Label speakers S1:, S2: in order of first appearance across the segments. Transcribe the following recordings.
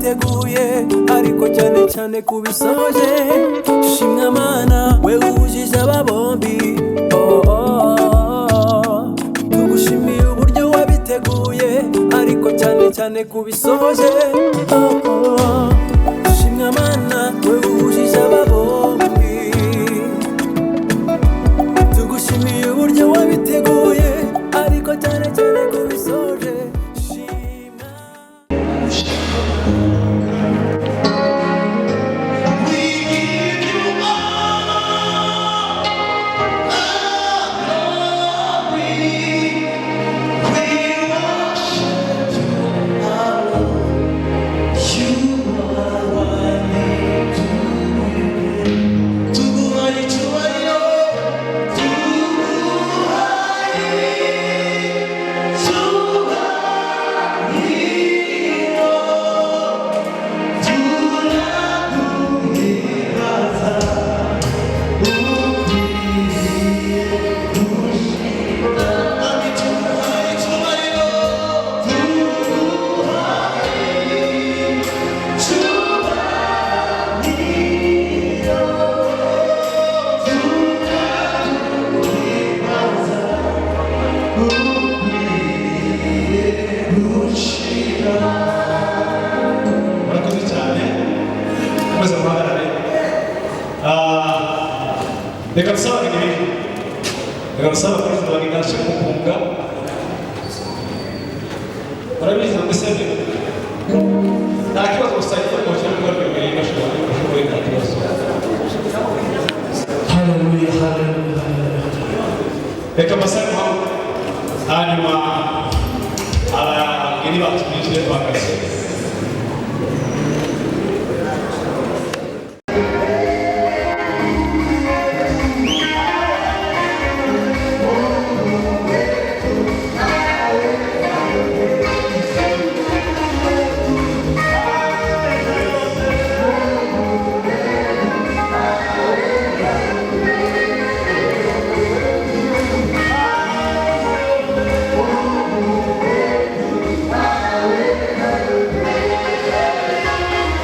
S1: wabiteguye, ariko cyane cyane kubisoje. Shimwa Mana, we wujije aba bombi. Oh. Tugushimiye uburyo wabiteguye, ariko cyane cyane kubisoje. Oh. Shimwa Mana, we wujije aba bombi. Tugushimiye uburyo wabiteguye, ariko cyane cyane kubisoje. Shimwa.
S2: Murakoze cyane, mukomeze muhagarare. Reka dusabe abageni benshi, reka dusabe abakozi bageni mukunga. Murabizi ngo sebe nta kibazo, gusa ariko cyangwa rwego bashoboye bashoboye, nta kibazo.
S3: Haleluya, haleluya, haleluya.
S2: Reka mbasabe muhaguruke, hanyuma abageni bacu binjire bahagaze.
S4: Thank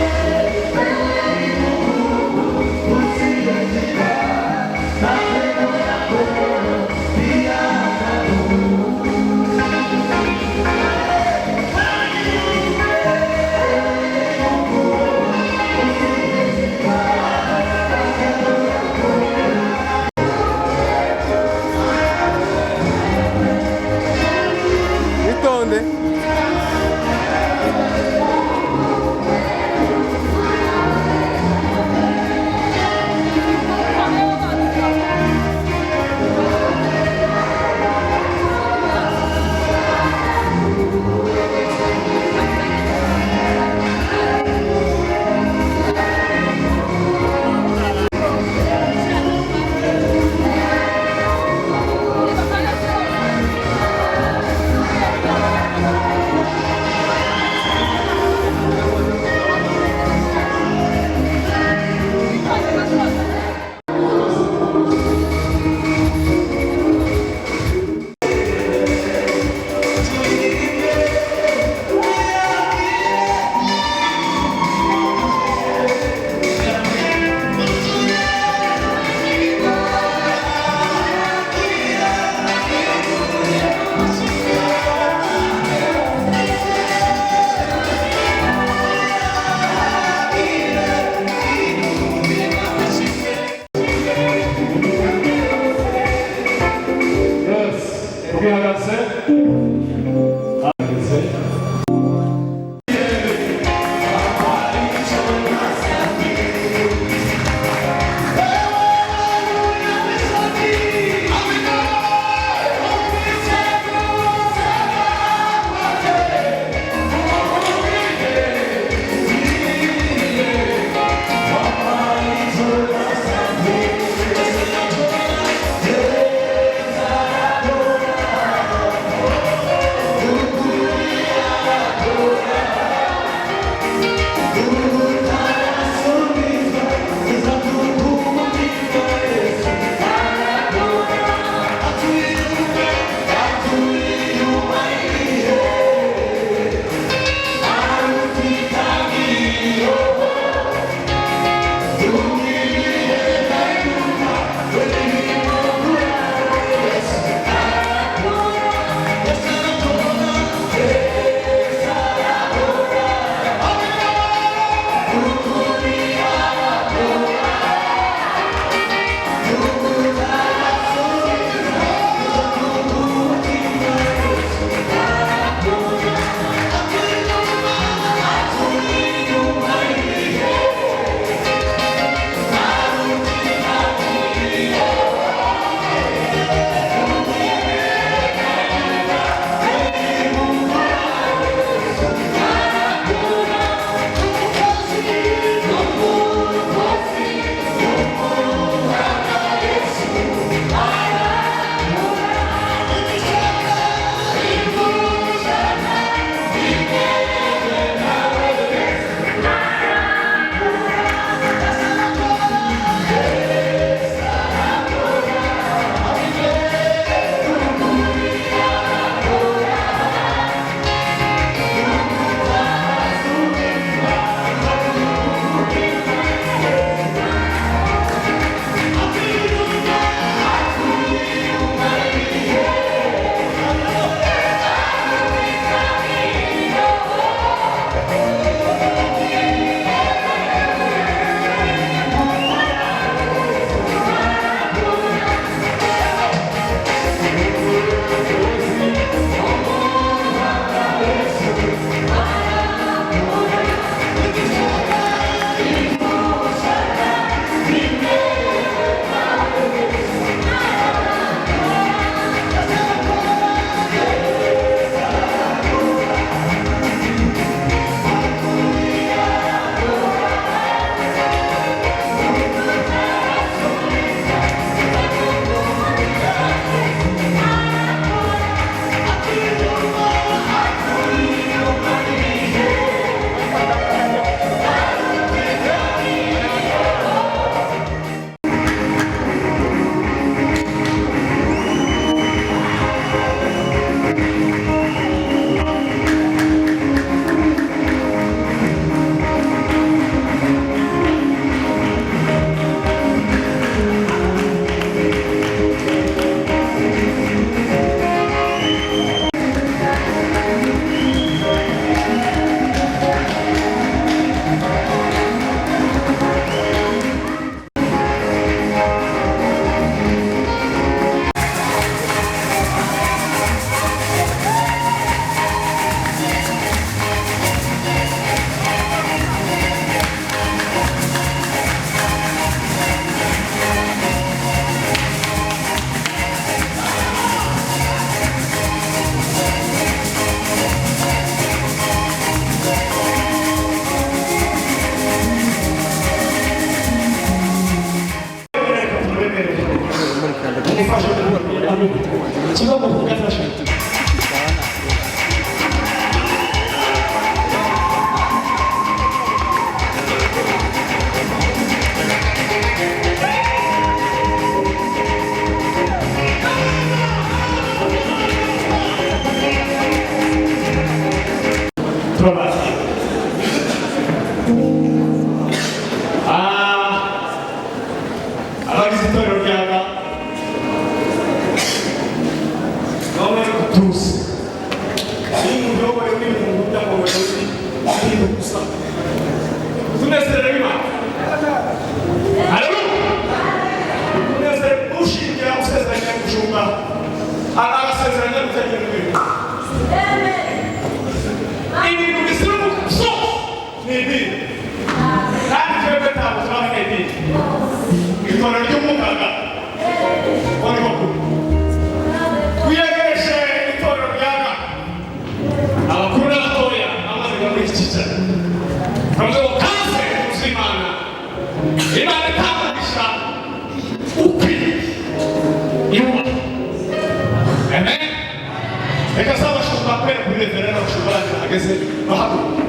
S2: Revera n'abashumba bacu bahageze bahaguruka.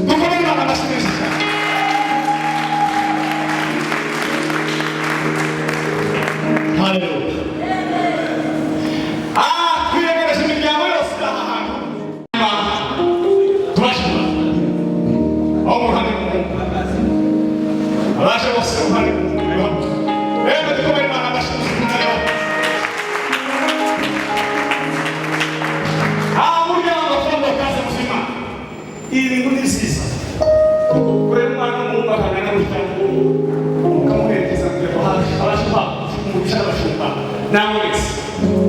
S2: Dukomere Imana amashyi menshi cyane. Haleluya. Twiyegereje imiryango yose iri aha hantu. Tubashe kuba aho mu ruhande rw'umuntu, abaje bose mu ruhande rw'umuntu. Rero dukomere Imana amashyi menshi. Muryango fombo kaze muzima. Ibi bintu ni byiza. Kureba umwana w'umuhungu akangana gutya, ukamuherekeza kugira ngo abashe guhabwa umugisha n'abashumba nawe wese.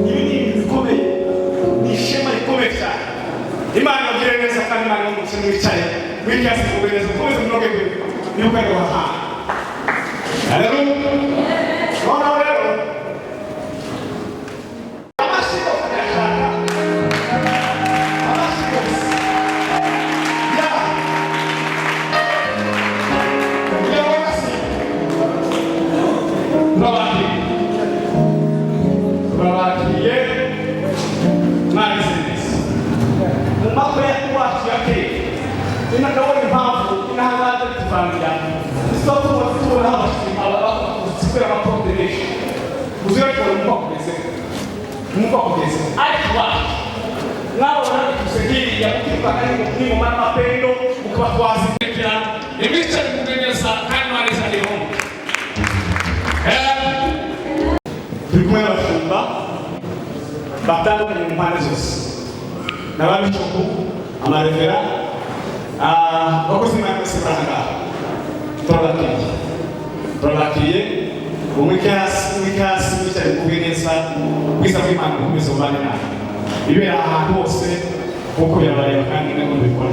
S2: Ibi ni ibintu bikomeye, ni ishema rikomeye cyane. Imana ibagirire neza kandi Imana ibahe mwicare, mwicare mugwe neza, mukomeze munogerwe, nibuka ngo haha. Haleluya. Noneho rero, amashyi yose ndayashaka. Amashyi yose. Ya. Kugira ngo basi. Turabakiriye. Turabakiriye. Mwageze neza. Mu makwe iwacu ya kera, ino ndabona impamvu inahangaza bituvangira. Isoko tubona tubona abashumba kubera amaporte menshi. Uzirikana umva kugeze. Umva kugeze. Ariko iwacu mwabona tusegiriya mukirukana n'ingoma n'amapendo mukabatwaza itekera imicare mugeneza kandi mwareza ihumbi. Turi kumwe n'abashumba batandukanye mu mpande zose, n'ababishopu, amarevera, abakozi b'Imana bose bari aha ngaha. Turabakiriye, turabakiriye. Umwike hasi, umwike hasi, mwicare mugubwe neza. Ubwiza bw'Imana bukomeze bubane nawe ibera ahantu hose kuko birabareba kandi nabwo mubikora.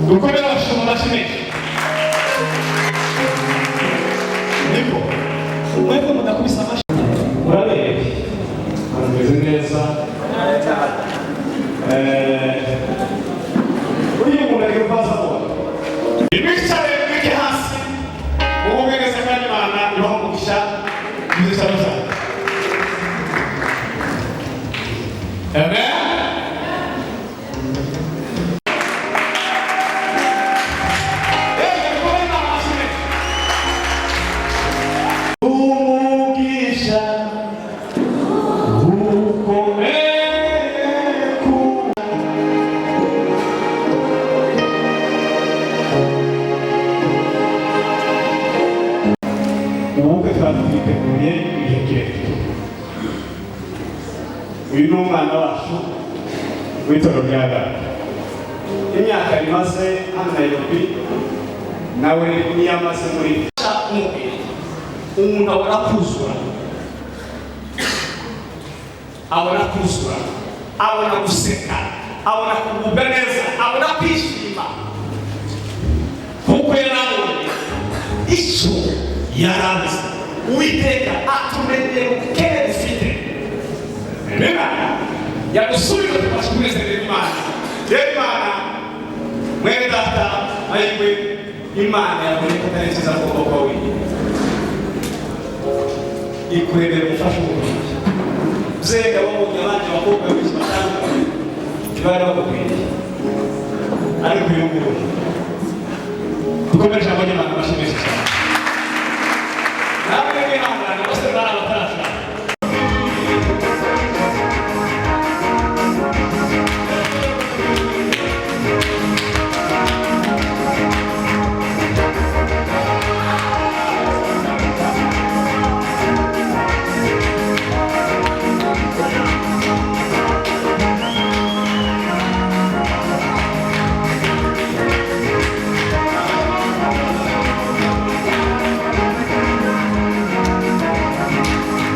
S2: Dukomere abashumba amashyi menshi. Niko mwebwe mudakubise amashyi murabereye, mumeze neza. Uriya muntu ari kubaza ngo imicare mwike hasi mugubwe neza kandi Imana ibahe umugisha muzicaro zanyu. Amen. Umugisha ukomeye ku ubukwe twari twiteguye igihe kirekire. Uyu ni umwana wacu w'itorero rya Gana. Imyaka rimaze hano Nairobi nawe niyo amaze muri umubiri. Umuntu abona kuzura, abona kuzura, abona guseka, abona kugubwa neza, abona kwishima kuko yarabonye icyo yarabuze. Uwiteka atumenyera ubukene dufite. Reba yadusubije tubasha kunezerera Imana. Rero Imana mwene data mahirwe, Imana yabonye ko atari nziza ku kuboko wenyine, ikurebera umufasha umukwiriye. Zega wabonye abandi bakobwa benshi batandukanye ntibari bagukwiriye, ariko uyu nguyu. Dukomere ijambo ry'Imana amashyi menshi cyane. Namwe mwihangane bose bari abatarashaka.
S4: Thank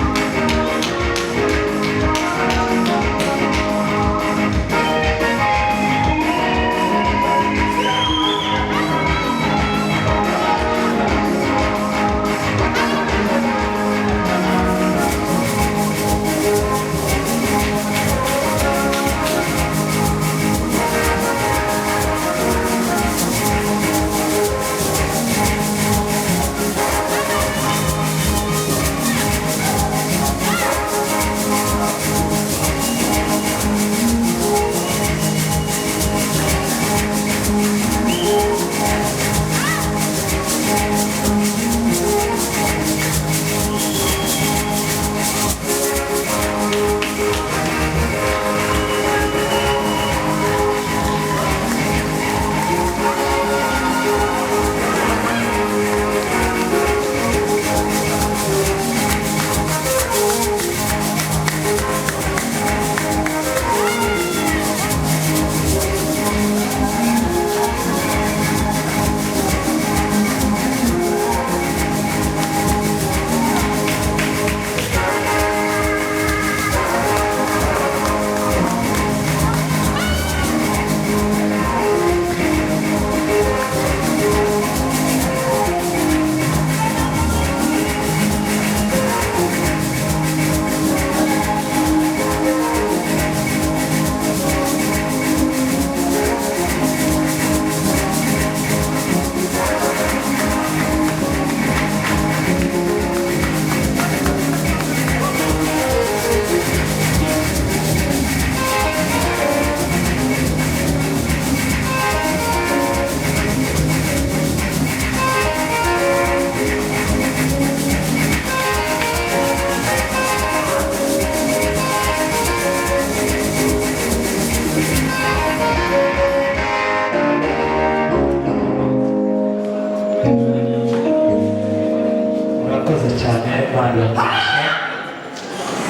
S3: Ibahe,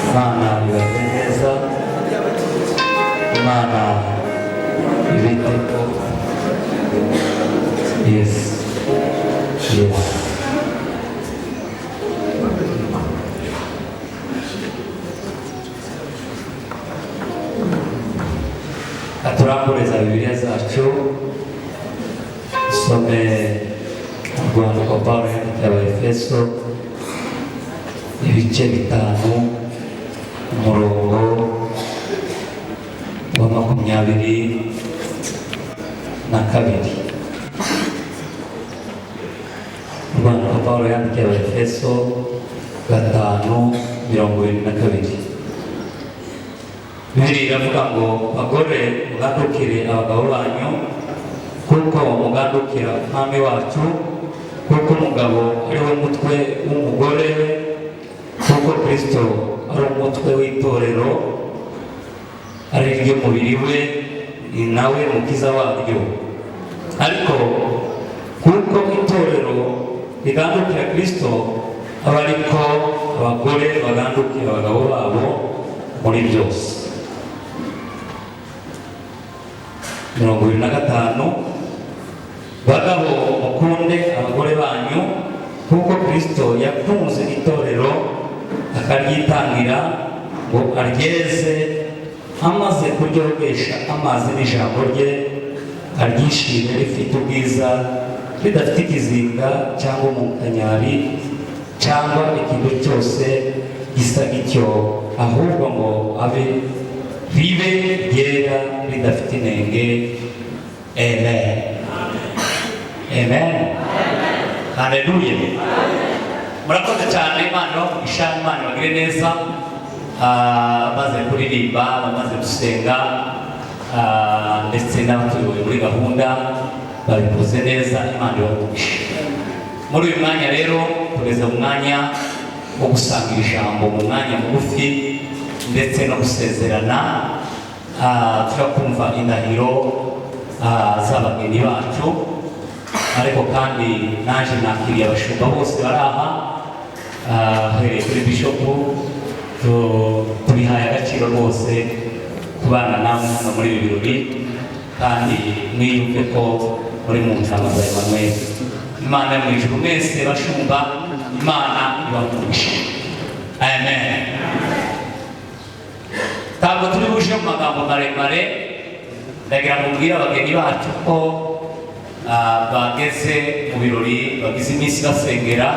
S3: Imana ibahe neza, Imana ibiteho. Yes. Aturambure za Bibiliya zacu, dusome urwandiko Pawulo yandikiye Abaefeso, ibice 5, umurongo wa 22. Urwandiko Pawulo yandikiye Abaefeso 5:22. Bibiliya iravuga ngo: "Bagore, mugandukire abagabo banyu kuko mugandukira Umwami wacu, kuko umugabo ari we mutwe w'umugore we, kuko Kristo ari umutwe w'itorero, ari ryo mubiri we, ni nawe mukiza waryo. Ariko kuko itorero rigandukira Kristo, aba ariko abagore bagandukira abagabo babo muri byose." 25: "Bagabo, mukunde abagore banyu kuko Kristo yakunze itorero akaryitangira ngo aryeze, amaze kuryogesha amazi n'ijambo rye, aryishime rifite ubwiza, ridafite ikizinga cyangwa umunkanyari cyangwa ikintu cyose gisa gityo, ahubwo ngo abe ribe ryera ridafite inenge." Amen, amen, haleluya. Murakoze cyane. Imana ibahe, Imana ibagire neza. Bamaze kuririmba, bamaze gusenga, ndetse n'abatuyoboye muri gahunda babikoze neza. Imana ibahe. Muri uyu mwanya rero tugeze mu mwanya wo gusangira ijambo mu mwanya mugufi ndetse no gusezerana. Turakumva indahiro z'abageni bacu, ariko kandi naje nakiriye abashumba bose bari aha, uhereye kuri bishopu. Tubihaye agaciro rwose kubana namwe hano muri ibi birori, kandi mwiyumve ko muri mu ntama za Emmanuel. Imana yo mu ijuru, mwese bashumba, Imana ibahe. Amen. Ntabwo turi buje mu magambo maremare. Ndagira ngo mbwire abageni bacu ko bageze mu birori bagize iminsi basengera,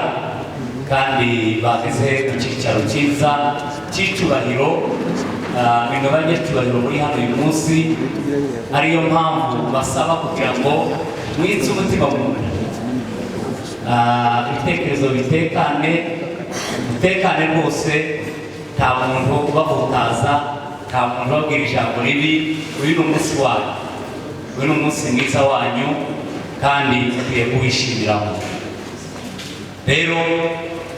S3: kandi bageze ku cyicaro cyiza cy'icyubahiro. Bino banyacyubahiro muri hano uyu munsi, ariyo mpamvu basaba kugira ngo mwitse umutima mu nda, ibitekerezo bitekane, mutekane rwose. Nta muntu ubahutaza, nta muntu ubabwira ijambo ribi. Uyu ni umunsi wanyu, uyu ni umunsi mwiza wanyu, kandi ukwiye kuwishimiramo. Rero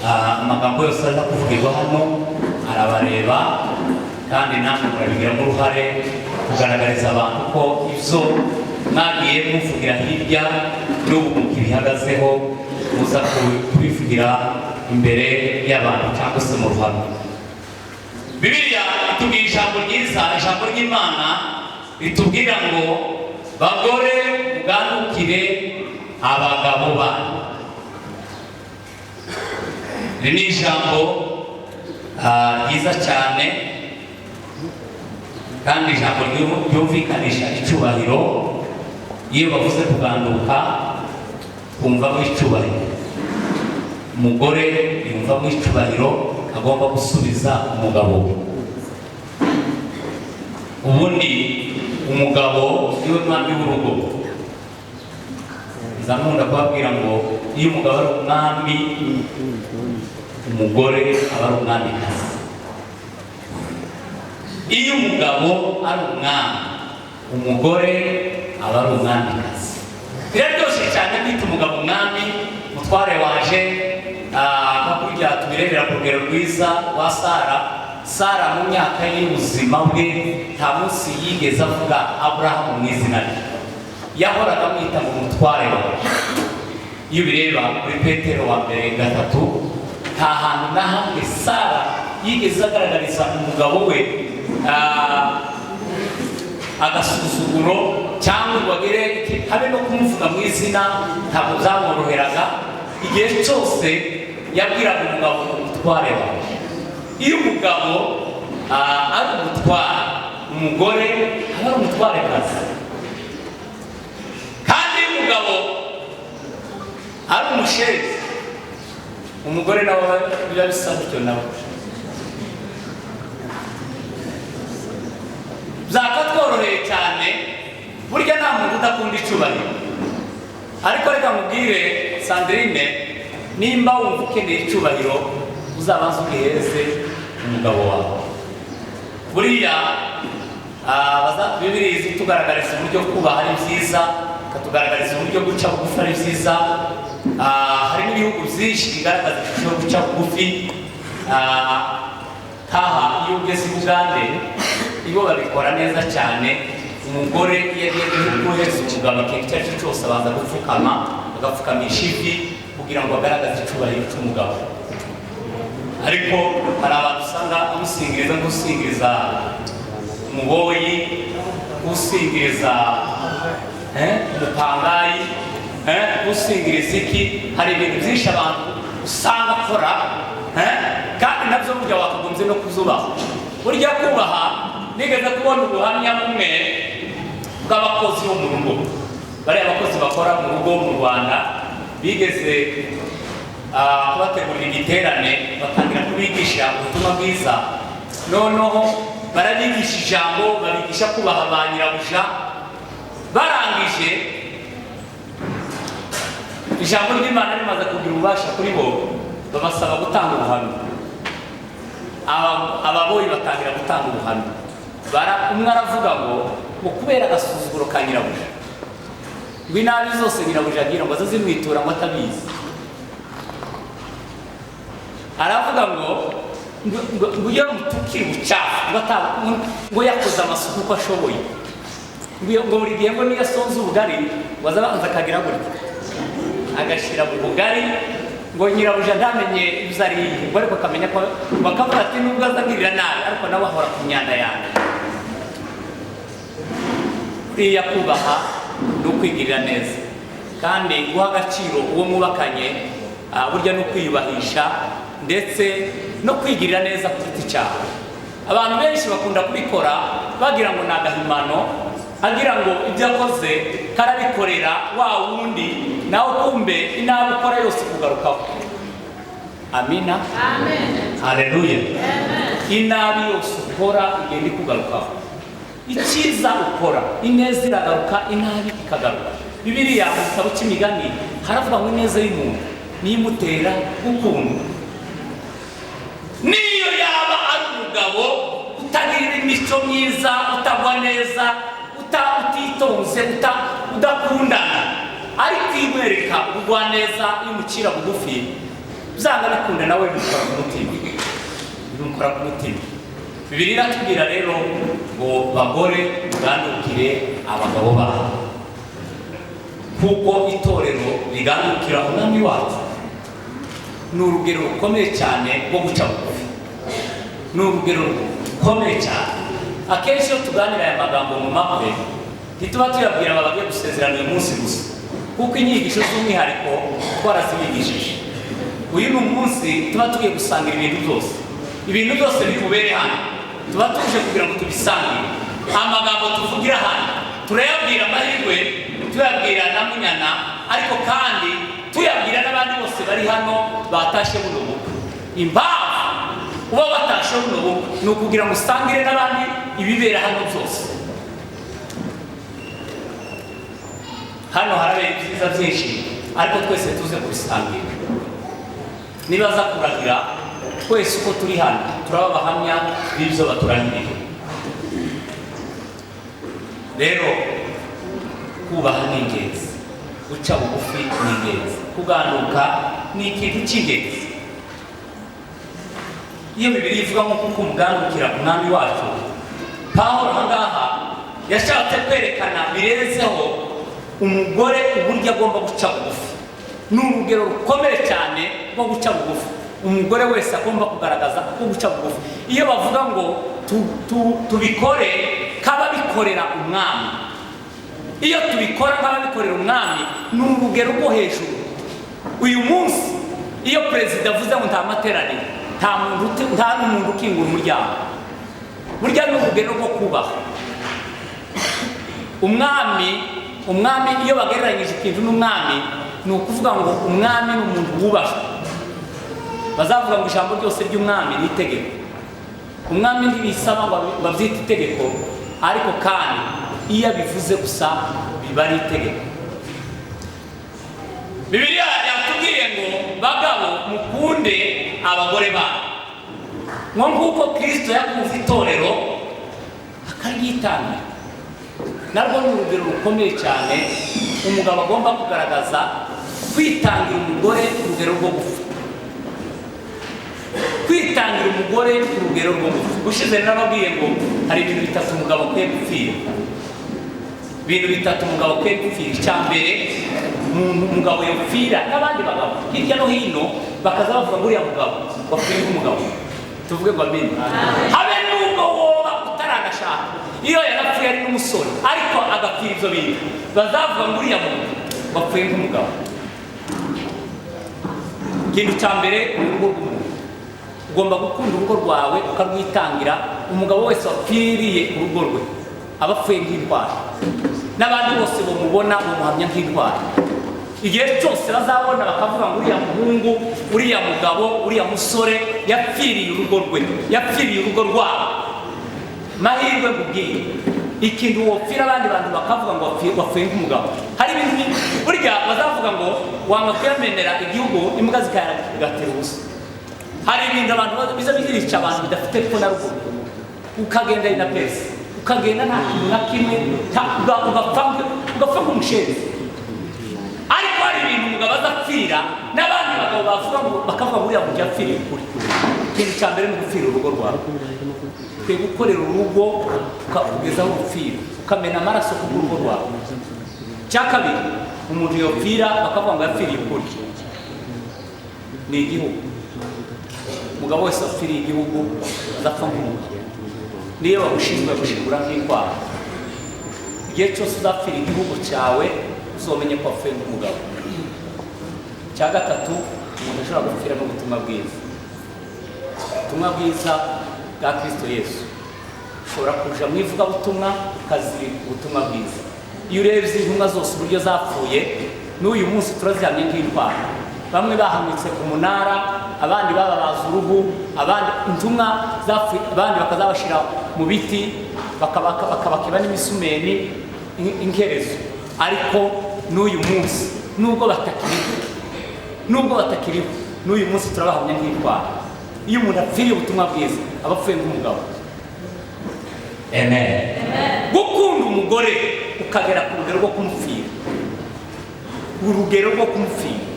S3: amagambo yose aza kuvugirwa hano arabareba, kandi namwe murabigiramo uruhare kugaragariza abantu ko ibyo mwagiye muvugira hirya n'ubu mukibihagazeho, muza kubivugira imbere y'abantu cyangwa se mu ruhame. Bibiliya itubwira ijambo ryiza, ijambo ry'Imana ritubwira ngo: "Bagore, mugandukire abagabo banyu." Iri ni ijambo ryiza cyane, kandi ijambo ryumvikanisha icyubahiro. Iyo bavuze kuganduka, kumvamo icyubahiro. Umugore yumvamo icyubahiro agomba gusubiza umugabo we. Ubundi umugabo niwe mwami w'urugo. Nza nkunda kubabwira ngo iyo umugabo ari umwami, umugore aba ari umwamikazi. Iyo umugabo ari umwami, umugore aba ari umwamikazi. Biraryoshye cyane kwita umugabo umwami, mutware waje. Nka kurya tubirebera ku rugero rwiza rwa Sara. Sara mu myaka y'ubuzima bwe nta munsi yigeze avuga Aburahamu mu izina rye, yahoraga amwita ngo mutware wawe. Iyo ubireba muri Petero wa mbere 3, Nta hantu na hamwe Sara yigeze agaragariza umugabo we agasuzuguro cyangwa ngo agere habe no kumuvuga mu izina. Ntabwo byamworoheraga. Igihe cyose yabwiraga umugabo umutware wawe. Iyo umugabo ari umutware, umugore aba ari umutwarekazi. Kandi iyo umugabo ari umushezi, umugore nawe biba bisa gutyo nawe. Byakatworoheye cyane. Burya nta muntu udakunda icubahiro, ariko reka nkubwire Sandrine, nimba wumva ukeneye icubahiro, uzabanze ubiheze umugabo wawe. Buriya Bibiliya izi tugaragariza uburyo kubaha ari byiza, ikatugaragariza uburyo guca bugufi ari byiza. Hari n'ibihugu byinshi bigaragaza ishusho yo guca bugufi. Nkaha iyo ugeze i Bugande, ibo babikora neza cyane. Umugore iyo agiye guhereza umugabo ikintu icyo ari cyo cyose, abanza gupfukama, agapfukamisha ivi kugira ngo agaragaze icyubahiro cy'umugabo. Ariko hari abantu usanga amusingiriza nk'usingiriza umuboyi, usingiriza umupangayi, usingiriza iki. Hari ibintu byinshi abantu usanga akora, kandi nabyo burya wakagombye no kuzubaha. Burya kubaha, nigeze kubona ubuhamya bumwe bw'abakozi bo mu rugo, bariya abakozi bakora mu rugo mu Rwanda. Bigeze kubategurira igiterane, batangira kubigisha ubutumwa bwiza. Noneho barabigisha ijambo, babigisha kubaha ba nyirabuja. Barangije, ijambo ry'Imana rimaze kugira ububasha kuri bo, babasaba gutanga ubuhamya. Ababoyi batangira gutanga ubuhamya. Umwe aravuga ngo kubera agasuzuguro ka nyirabuja, ngo inabi zose nyirabuja agira ngo azazimwitura ngo atabizi. Aravuga ngo iyo mutukira ubucafu, ngo yakoze amasuku uko ashoboye, ngo buri gihe ngo niyo asonze ubugari, ngo azabanza akagira gutya agashyira mu bugari, ngo nyirabuja ntamenye ibyo ariye, ngo ariko akamenya ko. Bakavuga ati nubwo azagirira nabi, ariko nawe ahora ku myanda yanjye. Buriya kubaha ni ukwigirira neza, kandi guha agaciro uwo mwubakanye burya ni ukwiyubahisha ndetse no kwigirira neza ku giti cyawe. Abantu benshi bakunda kubikora bagira ngo ni agahimano, agira ngo ibyo akoze karabikorera wa wundi nawe, kumbe inabi ukora yose kugarukaho. Amina.
S4: Amen.
S3: Haleluya.
S4: Amen.
S3: Inabi yose ukora igenda ikugarukaho. Icyiza ukora, ineza iragaruka, inabi ikagaruka. Bibiliya mu gitabo cy'Imigani haravuga ngo ineza y'umuntu niyo imutera gukundwa. Niyo yaba ari umugabo utagira imico myiza, utagwa neza, utitonze, udakundana, ariko iyo umwereka ubugwaneza, iyo umucira bugufi, byanga bikunda nawe bimukora ku mutima, bimukora ku mutima. Bibiliya iratubwira rero ngo bagore mugandukire abagabo babo kuko itorero rigandukira umwami wacu. Ni urugero rukomeye cyane rwo guca bugufi, ni urugero rukomeye cyane. Akenshi iyo tuganira aya magambo mu makwe, ntituba tuyabwira aba bagiye gusezerana uyu munsi gusa, kuko inyigisho z'umwihariko twarazibigishije. Uyu ni umunsi tuba tugiye gusangira ibintu byose, ibintu byose biri bubere hano tuba tuje kugira ngo tubisangire. Amagambo tuvugira hano turayabwira Amahirwe, tuyabwira na Munyana, ariko kandi tuyabwira n'abandi bose bari hano batashe buno bukwe. Impamvu uba watashe buno bukwe ni ukugira ngo usangire n'abandi ibibera hano byose. Hano harabera ibyiza byinshi, ariko twese tuze kubisangira. Nibaza kurahira, twese uko turi hano turaba abahamya b'ibyo baturahiriye. Rero kubaha ni ingenzi, guca bugufi ni ingenzi, kuganduka ni ikintu cy'ingenzi. Iyo Bibiliya ivuga nko kuko umugandukira umwami wacu, Pawulo aha ngaha yashatse kwerekana birenzeho umugore uburyo agomba guca bugufi. Ni urugero rukomeye cyane rwo guca bugufi. Umugore wese agomba kugaragaza uko guca bugufi. Iyo bavuga ngo tubikore nk'ababikorera umwami, iyo tubikora nk'ababikorera umwami ni urugero rwo hejuru. Uyu munsi iyo perezida avuze ngo nta materaniro, nta muntu, nta n'umuntu ukingura umuryango, burya ni urugero rwo kubaha umwami. Umwami, iyo bagereranyije ikintu n'umwami, ni ukuvuga ngo umwami ni umuntu wubashywe. Bazavuga ngo ijambo ryose ry'umwami ni itegeko. Umwami ntibisaba ngo babyite itegeko, ariko kandi iyo abivuze gusa biba ari itegeko. Bibiliya yatubwiye ngo bagabo, mukunde abagore banyu nko nk'uko Kirisito yakunze itorero akaryitangira. Narwo ni urugero rukomeye cyane umugabo agomba kugaragaza, kwitangira umugore urugero rwo gupfa, kwitangira umugore urugero rwo gupfa. Ushize narababwiye ngo hari ibintu bitatu umugabo akwiye gupfira, ibintu bitatu umugabo akwiye gupfira. Icya mbere umuntu umugabo yapfira, n'abandi bagabo hirya no hino bakaza bavuga ngo uriya mugabo wapfuye nk'umugabo, tuvuge ngo amen. Habe nubwo woba utaranashaka, iyo yarapfuye ari n'umusore ariko agapfira ibyo bintu, bazavuga ngo uriya muntu wapfuye nk'umugabo. Ikintu cya mbere ni urugo rw'umuntu. Ugomba gukunda urugo rwawe ukarwitangira. Umugabo wese wapfiriye urugo rwe aba apfuye nk'intwari, n'abandi bose bamubona bamuhamya nk'intwari. Igihe cyose bazabona bakavuga ngo uriya muhungu, uriya mugabo, uriya musore yapfiriye urugo rwe, yapfiriye urugo rwabo. Mahirwe nkubwiye ikintu wopfira abandi bantu bakavuga ngo wapfuye nk'umugabo. Hari ibintu burya bazavuga ngo wanga kuyamenera igihugu imbwa zikayagatera ubusa. Hari ibintu abantu biza bizica abantu bidafite epfo na ruguru, ukagenda na pesi, ukagenda nta kintu na kimwe, ugapfa nk'umushenzi. Ariko hari ibintu umugabo azapfira n'abandi bagabo bavuga ngo bakavuga ngo uriya muntu yapfiriye ukuri. Ikintu cya mbere ni ugupfira urugo rwawe. Ukwiye gukorera urugo ukakugezaho urupfira, ukamena amaraso ku bw'urugo rwawe. Icya kabiri umuntu yopfira bakavuga ngo yapfiriye ukuri ni igihugu. Umugabo wese wapfiriye igihugu azapfa nk'umuntu, niyo bagushinzwe bagushingura nk'intwaro. Igihe cyose uzapfira igihugu cyawe uzomenye ko wapfuye nk'umugabo. Icya gatatu umuntu ashobora gupfira n'ubutumwa bwiza, ubutumwa bwiza bwa Kristo Yesu. Ushobora kuja mu ivugabutumwa ukazirika ubutumwa bwiza. Iyo urebye intumwa zose uburyo zapfuye, n'uyu munsi turazihamye nk'intwaro. Bamwe bahanitse ku munara, abandi bababaza uruhu, abandi intumwa zapfuye, abandi bakazabashira mu biti, bakabakeba n'imisumeni inkerezo. Ariko n'uyu munsi nubwo batakiriho, n'uyu munsi turabahamya nk'intwaro. Iyo umuntu apfiriye ubutumwa bwiza aba apfuye nk'umugabo. Amen. Gukunda umugore ukagera ku rugero rwo kumupfira, urugero rwo kumupfira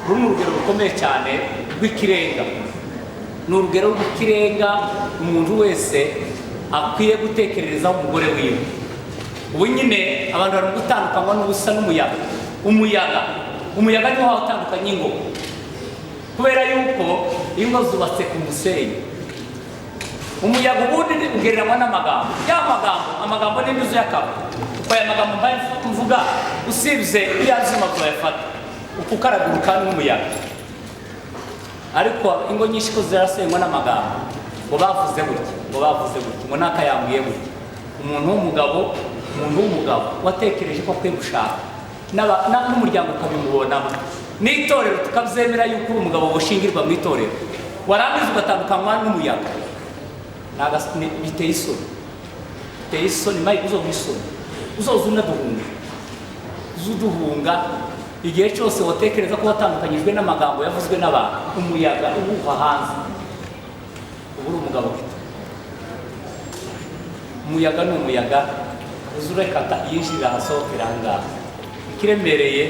S3: uru ni urugero rukomeye cyane rw'ikirenga. Ni urugero rw'ikirenga umuntu wese akwiye gutekererezaho umugore wiwe. Ubu nyine abantu bari gutandukanywa n'ubusa n'umuyaga. Umuyaga niwo watandukanya ingo, kubera yuko ingo zubatse ku musenyi. Umuyaga ubundi ugereranywa n'amagambo. Ya magambo, amagambo ni imizo y'akaba. Uko aya magambo mbaye mvuga, usibye biriya byuma turayafata ukaraguruka n'umuyaga. Ariko ingo nyinshi ko zirasenywa n'amagambo, ngo bavuze gutya, ngo bavuze gutya, ngo nakayambwiye gutya. Umuntu w'umugabo watekereje ko akwiye gushaka, n'umuryango ukabimubonamo, n'itorero tukabyemera yuko uri umugabo washingirwa mu itorero, warangiza ugatandukanywa n'umuyaga. Biteye isoni, biteye isoni. Mike uzoza isoni, uzoza unaduhunga, uzuduhunga igihe cyose watekereza ko watandukanyijwe n'amagambo yavuzwe n'abantu, umuyaga uhuha hanze. Ubu uri umugabo gito. Umuyaga ni umuyaga, uzurekata yinjirira ahasohokera aha ngaha. Ikiremereye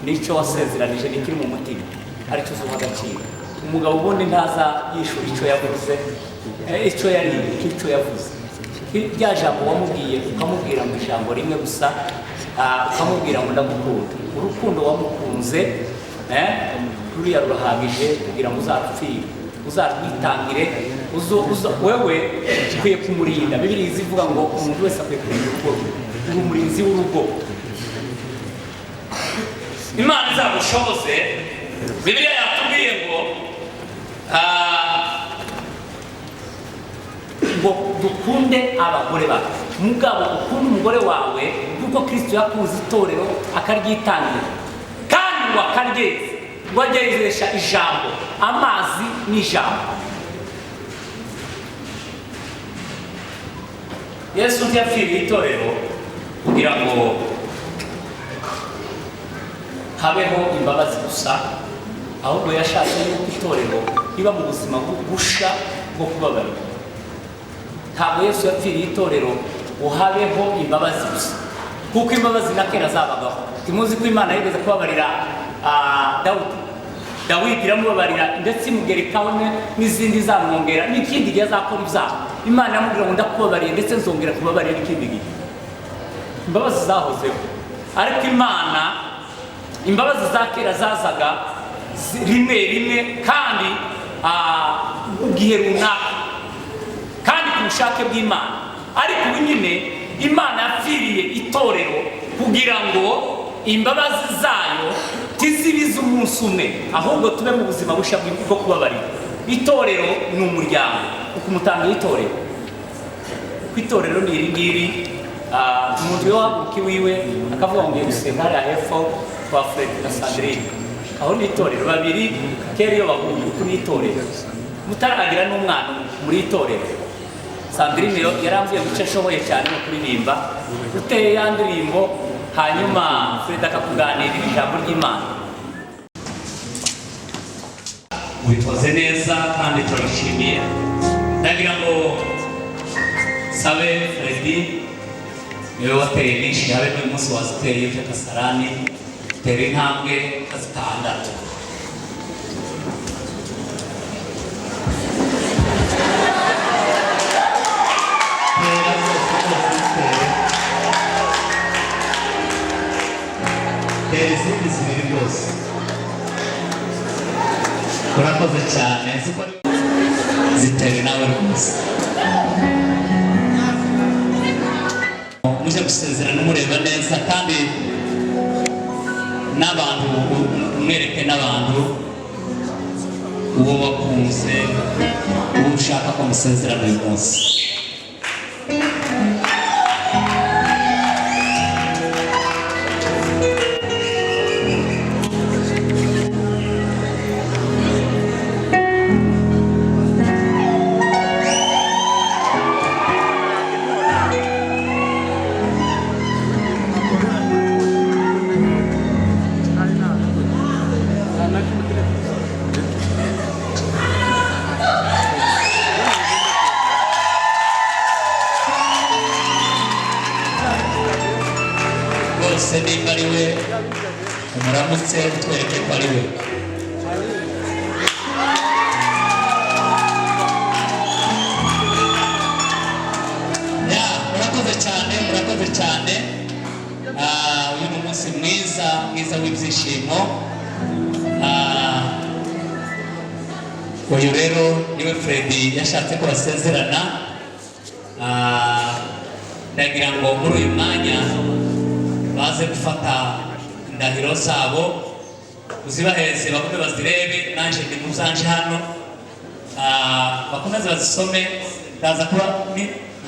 S3: nicyo wasezeranije, nikiri mu mutima, aricyo uzuha agaciro. Umugabo ubundi ntaza yishura icyo yavuze, icyo yariye, icyo yavuze. Rya jambo wamubwiye, ukamubwira ngo ijambo rimwe gusa, ukamubwira ngo ndagukunda. Urukundo wamukunze, Ruriya rurahagije kugira ngo uzarupfire, uzarwitangire, wewe ukwiye kumurinda. Bibiliya izivuga ngo umuntu wese akwiye kurinda urugo rwe. Uri umurinzi w'urugo. Imana izagushoboze. Bibiliya yatubwiye ngo ngo dukunde abagore bacu. Mugabo ukunde umugore wawe kuko Kristo yakunze itorero akaryitangira, kandi ngo akaryeza, ngo aryezesha ijambo, amazi n'ijambo. Yesu ntiyapfiriye itorero kugira ngo habeho imbabazi gusa, ahubwo yashatse yuko itorero riba mu buzima busha bwo kubabarira. Ntabwo Yesu yapfiriye itorero ngo habeho imbabazi gusa, kuko imbabazi na kera zabagaho. Ntimuzi ko Imana yigeze kubabarira Dawudi? Dawidi iramubabarira ndetse imugerekaho n'izindi zamwongera, n'ikindi gihe azakora ibyaha. Imana iramubwira ngo ndakubabariye ndetse nzongera kubabarira n'ikindi gihe. Imbabazi zahozeho, ariko Imana imbabazi za kera zazaga rimwe rimwe kandi mu gihe runaka kandi ku bushake bw'Imana. Ariko ubu nyine Imana yapfiriye itorero kugira ngo imbabazi zayo tizibize umunsi umwe, ahubwo tube mu buzima bushya bwo kubabarira. Itorero ni umuryango, uko umutanga itorero, uko itorero ni iri ngiri. Umuntu yo haguruka iwiwe akavuga ngo ngiye gusenga hariya hepfo kwa Fred na Sandrine, aho ni itorero babiri kera iyo bahuye, uko ni itorero mutaragira n'umwana muri itorero. Sandrine yo yaramvuye guca ashoboye cyane no kuririmba, uteye ya ndirimbo, hanyuma Fred akakuganirira ijambo ry'Imana. Ubikoze neza kandi turabishimiye. Ndagira ngo sabe Freddy niwe wateye nyinshi, habe n'uyu munsi waziteye uje Kasarani, tera intambwe nka zitandatu.
S5: Tera zose zose zitere. Tera izindi zibiri rwose. Urakoze cyane. Zitere nawe rwose. Mujye gusezerana mureba neza kandi n'abantu mwereke n'abantu uwo wakunze, uwo ushaka ko musezerana uyu munsi. Rwose nimba ari we umuramutse utwereke ko ari we. Ya, murakoze cyane, murakoze cyane. Uyu ni umunsi mwiza, mwiza w'ibyishimo. Uyu rero niwe Freddy yashatse ko basezerana. Ndagira ngo muri uyu mwanya baze gufata indahiro zabo, uzibaheze bakomeze bazirebe, nanjye ndi mu zanje hano. Bakomeze bazisome, ndaza kuba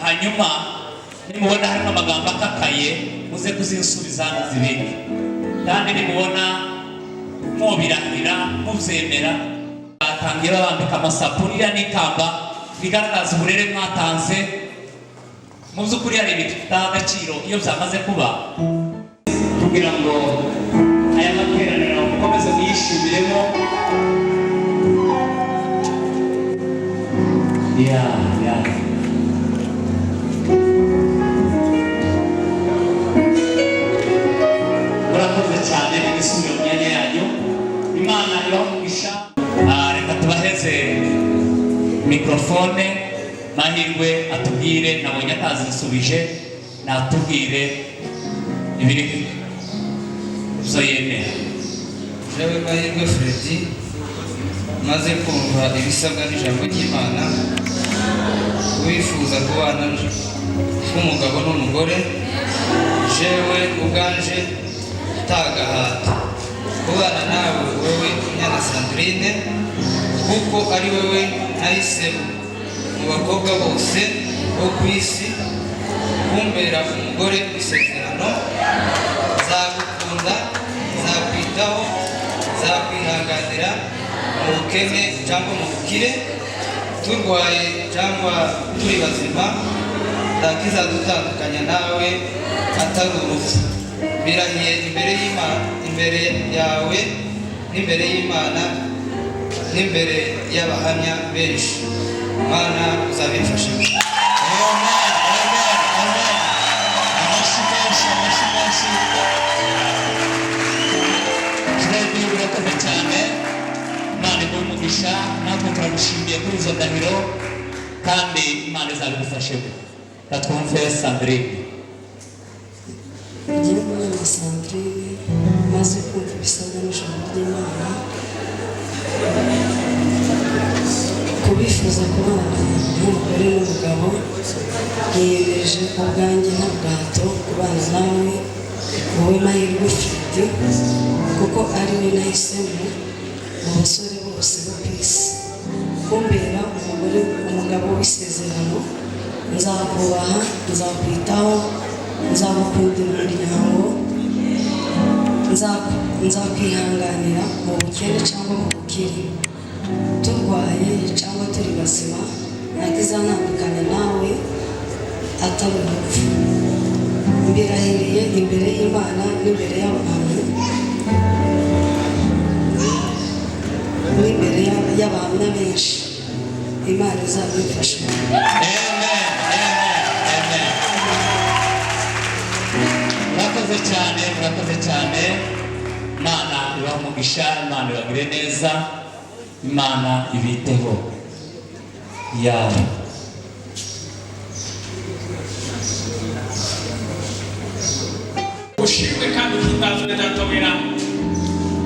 S5: hanyuma nimubona harimo amagambo akakaye muze kuzinsubiza hano zibike, kandi nimubona mubirahira mubyemera. Batangiye babambika amasafuriya n'ikamba bigaragaza uburere mwatanze. Mu by'ukuri hari ibintu bitaha agaciro iyo byamaze kuba, kugira ngo aya materaniro mukomeze muyishimiremo. Ya, ya. Murakoze cyane n'ibisubizo mu myanya yanyu. Imana ibahe umugisha. Reka tubaheze mikrofone, Mahirwe atubwire, nabonye atazisubije, natubwire ibiri byo yemera.
S6: Jewe Mahirwe Freddy Maze kumva ibisabwa n'ijambo ry'Imana, wifuza kubana k'umugabo n'umugore, jewe ubwanje ntagahato kubana nawe wowe Munyana Sandrine, kuko ari wowe nahisemo mu bakobwa bose bo ku isi kumbera umugore w'isezerano. Nzagukunda, nzakwitaho, nzakwihanganira mu bukene cyangwa mu bukire, turwaye cyangwa turi bazima, nta kizadutandukanya nawe atari urupfu. Birahiye imbere y'Imana, imbere yawe n'imbere y'Imana n'imbere y'abahamya benshi. Mana, uzabimfashemo.
S5: Amen, amen, amen. Amashyi menshi, amashyi menshi. Fred, urakoze cyane. Imana iguhe umugisha, natwe turagushimiye kuri izo ndahiro kandi Imana izabigufashemo. Katwumve Sandrine.
S7: Njyewe Munyana Sandrine, maze kumva ibisabwa n'ijambo ry'Imana kubifuza kubana nk'umugore n'umugabo, niyemeje ubwanjye nta gahato kubana nawe wowe Mahirwe Fredy, kuko ari we nahisemo mu basore bose bo ku isi kumbera umugore, umugabo w'isezerano. Nzakubaha, nzakwitaho, nzagukundira umuryango, nzakwihanganira mu bukene cyangwa mu bukire, turwaye cyangwa turi bazima, nta kizantandukanya nawe atari urupfu. Mbirahiriye imbere y'Imana n'imbere y'abantu n'imbere y'abahamya benshi. Imana izabimfasha.
S5: Amen, amen, amen. Murakoze cyane, murakoze cyane. Imana ibahe umugisha, Imana ibagire neza, Imana ibiteho. Ya.
S8: Ushimwe kandi uhimbazwe, Data wera.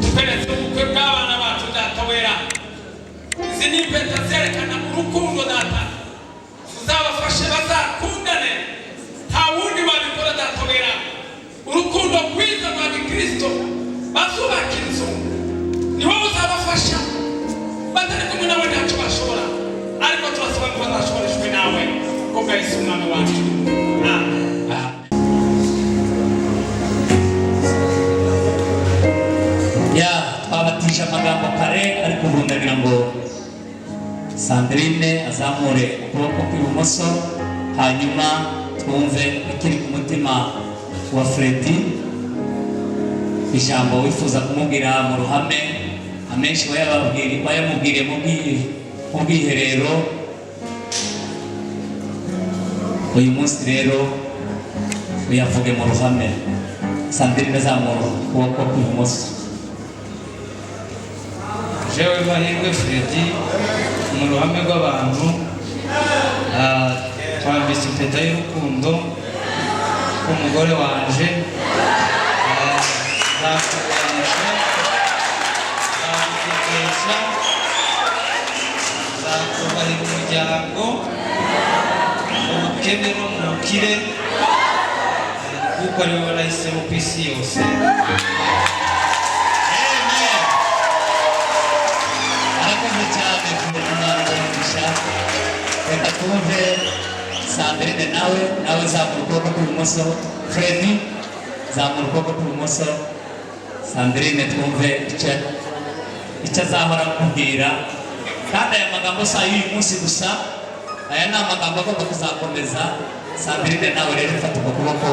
S8: Tuperetse ubukwe bw'abana bacu, Data wera. Izi ni impeta zerekana urukundo, Data. Uzabafashe bazakundane, nta wundi wabikora, Data wera. Urukundo rwiza rwa gikristo, bazubaka inzu, ni wowe uzabafasha. Batari kumwe nawe ntacyo bashobora, ariko turasaba ngo bazashoboreshwe nawe kubwa Yesu Umwami wacu, amen.
S5: Ya, twabatije amagambo kare, ariko ubu ndagira ngo Sandrine azamure ukuboko kw'ibumoso, hanyuma twumve ikiri ku mutima wa Fredy, ijambo wifuza kumubwira mu ruhame. Amenshi wayamubwiriye mu bwiherero. Uyu munsi rero uyavuge mu ruhame. Sandrine, azamura ukuboko kw'ibumoso.
S6: Jewe Mahirwe Fredy, mu ruhame rw'abantu, twambitse impeta y'urukundo k'umugore wanje. Nzakubanisha, nzagutetesha, nzakubahira umuryango mu bukene no mu bukire, kuko ari wowe nahisemo ku isi yose.
S5: Amen. Arakoze cyane kubona Imana umugisha. Reka twumve Sandrine nawe. Nawe zamura ukuboko kw'ibumoso. Fredy, zamura ukuboko kw'ibumoso. Sandrine, twumve icyo azahora akubwira. Kandi aya magambo si ay'uyu munsi gusa, aya ni amagambo agomba kuzakomeza. Sandrine, nawe rero ufata uko kuboko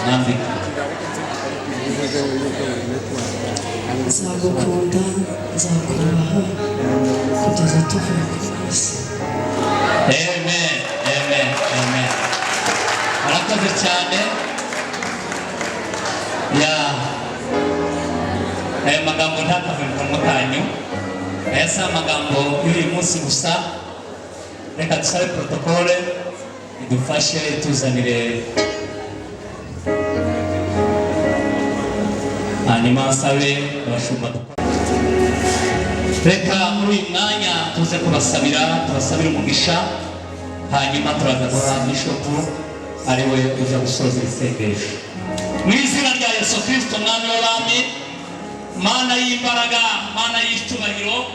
S5: mwambike.
S7: Nzagukunda, nzakubaha kugeza tuvuye ku isi.
S5: Amen, amen, amen. Murakoze cyane. Ya, aya magambo ntakave mu kanwa kanyu. Aya si amagambo y'uyu munsi gusa. Reka dusabe protokole idufashe, ituzanire, hanyuma nsabe abashumba dukora. Reka muri uyu mwanya tuze kubasabira, tubasabire umugisha, hanyuma turaza guha bishopu ari we uza gusoza isengesho. Mu izina rya Yesu Kirisito Mwami w'abami, Mana y'imbaraga, Mana y'icyubahiro,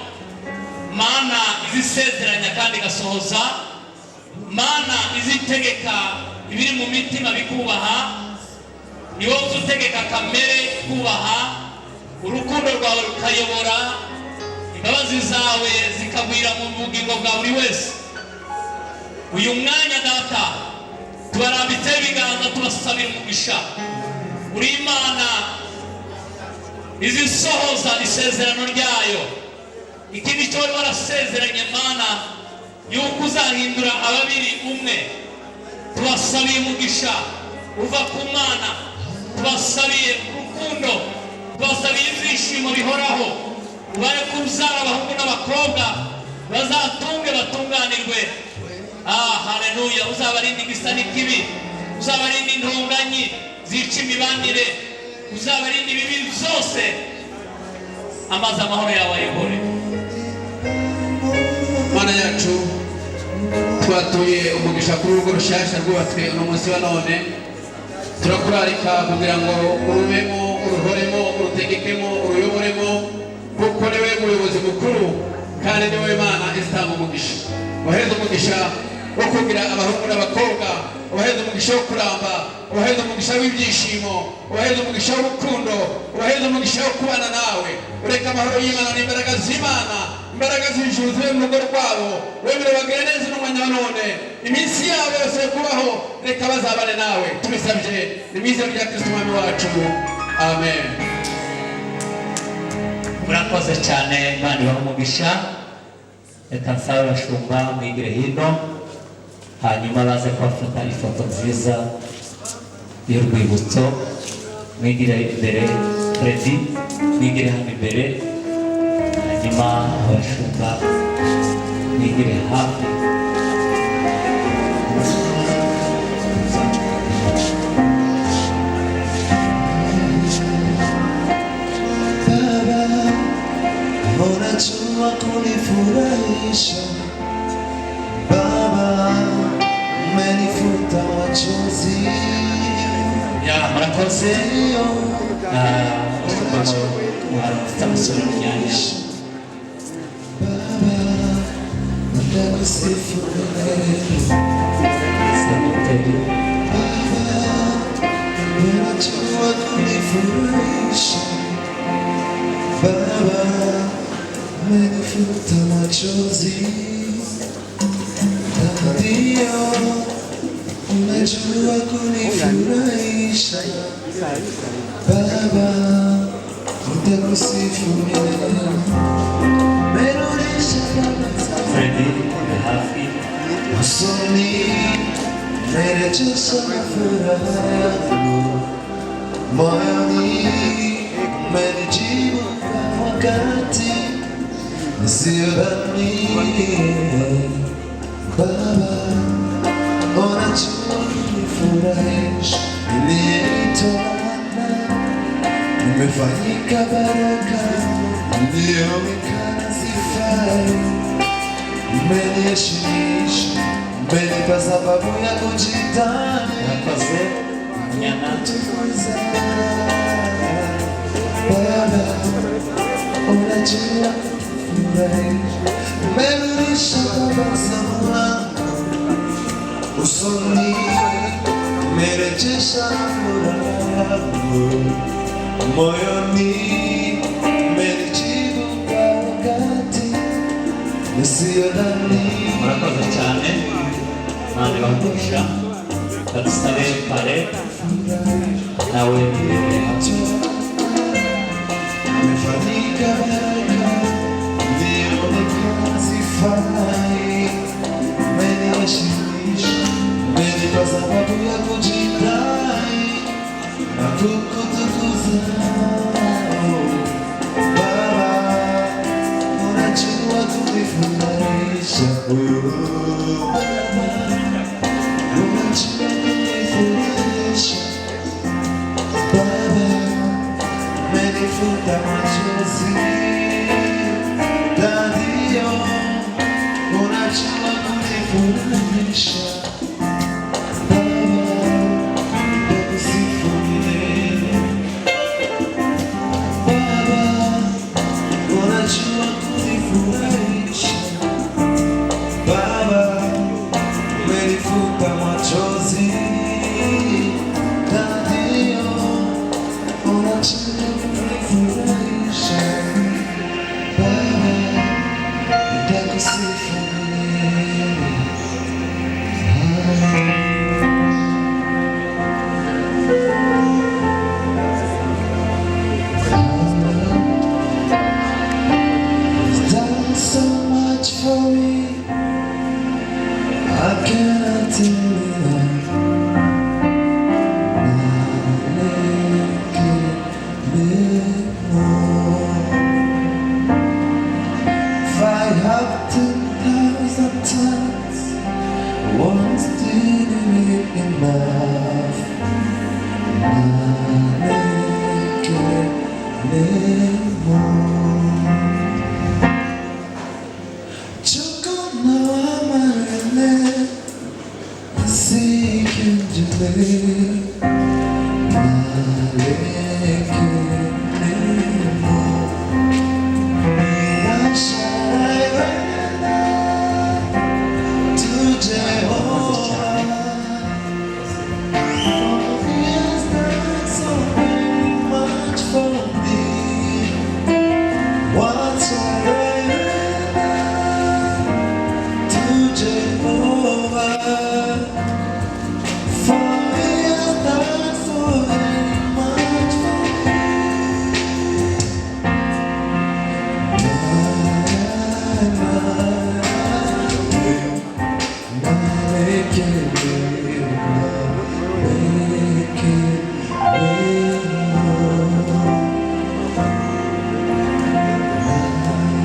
S5: Mana izisezeranya kandi igasohoza, Mana izitegeka ibiri mu mitima bikubaha, ni wowe uzi utegeka kamere kubaha, urukundo rwawe rukayobora, imbabazi zawe zikagwira mu bugingo bwa buri wese. Uyu mwanya Data tubarambitseho ibiganza, tubasabira umugisha. Uri Imana izisohoza isezerano ryayo. Ikindi cyo wari warasezeranye Mana, yuko uzahindura ababiri umwe, tubasabiye umugisha uva ku Mana, tubasabiye urukundo, tubasabiye ibyishimo bihoraho. Ubaye kubyara abahungu n'abakobwa bazatunge batunganirwe. Haleluya! Uzabarinde igisa n'ikibi, uzabarinde intonganyi zica imibanire, uzabarinde ibibi byose, amazi amahoro yawe ayobore.
S9: Mana yacu, twatuye umugisha kuri urugo rushyashya rwubatswe uno munsi wa none. Turakurarika kugira ngo urubemo, uruhoremo, urutegekemo, uruyoboremo, kuko niwe muyobozi mukuru kandi niwe Mana izitanga umugisha. Waheze umugisha wo kugira abahungu n'abakobwa, waheze umugisha wo kuramba, waheze umugisha w'ibyishimo, waheze umugisha w'urukundo, waheze umugisha wo kubana nawe. Ureka amahoro y'Imana n'imbaraga z'Imana, imbaraga z'ijuru zibe mu rugo rwabo. Wemere bagire neza n'umwanya wa none, iminsi yabo yose yo kubaho reka bazabane nawe. Tubisabye ni mu izina rya Kristo Umwami wacu, amen.
S5: Murakoze cyane, Imana ibahe umugisha. Reka nsabe abashumba mwigire hino, hanyuma baze kubafata ifoto nziza y'urwibutso. Mwigire imbere Freddy, mwigire hano imbere, hanyuma abashumba mwigire hafi.
S10: Baba, unajua kunifurahisha. Baba, umenifuta machozi.
S5: Ya, murakoze. Abashumba musubire mu myanya.
S10: Baba, nitakusifu milele.
S5: Senateri.
S10: Baba, unajua kunifurahisha. Baba, umenifuta machozi. Ndio, unajua kunifurahisha. Baba, nitakusifu milele. Umerudisha tabasamu
S5: Freddy uri hafi.
S10: usoni, umerejesha furaha yangu moyoni, umenijibu kwa wakati nisiyodhania. Baba, unajua kunifurahisha. Niliyeitwa laana nimefanyika baraka, nilionekana sifai, umeniheshimisha, umenipa sababu ya kujidai.
S5: Murakoze Munyana.
S10: Tukuza Baba, unajua kunifurahisha, umerudisha tabasamu langu usoni, umerejesha furaha yangu moyoni, umenijibu kwa wakati nisiyodhania.
S5: Murakoze cyane, Imana ibahe umugisha. Badusabe pare nawe imbere hafi.
S10: Umefanyika baraka, nilionekana sifai, umeniheshimisha, umenipa sababu ya kujidai na kukutukuza. Baba, unajua kunifurahisha. Baba, unajua kunifurahisha. Baba, umenifuta machozi. Unachana kunifurahisha Baba, nitakusifu milele. You've done so much for me, I cannot tell it all. If I have 10,000 times, won't still be enough.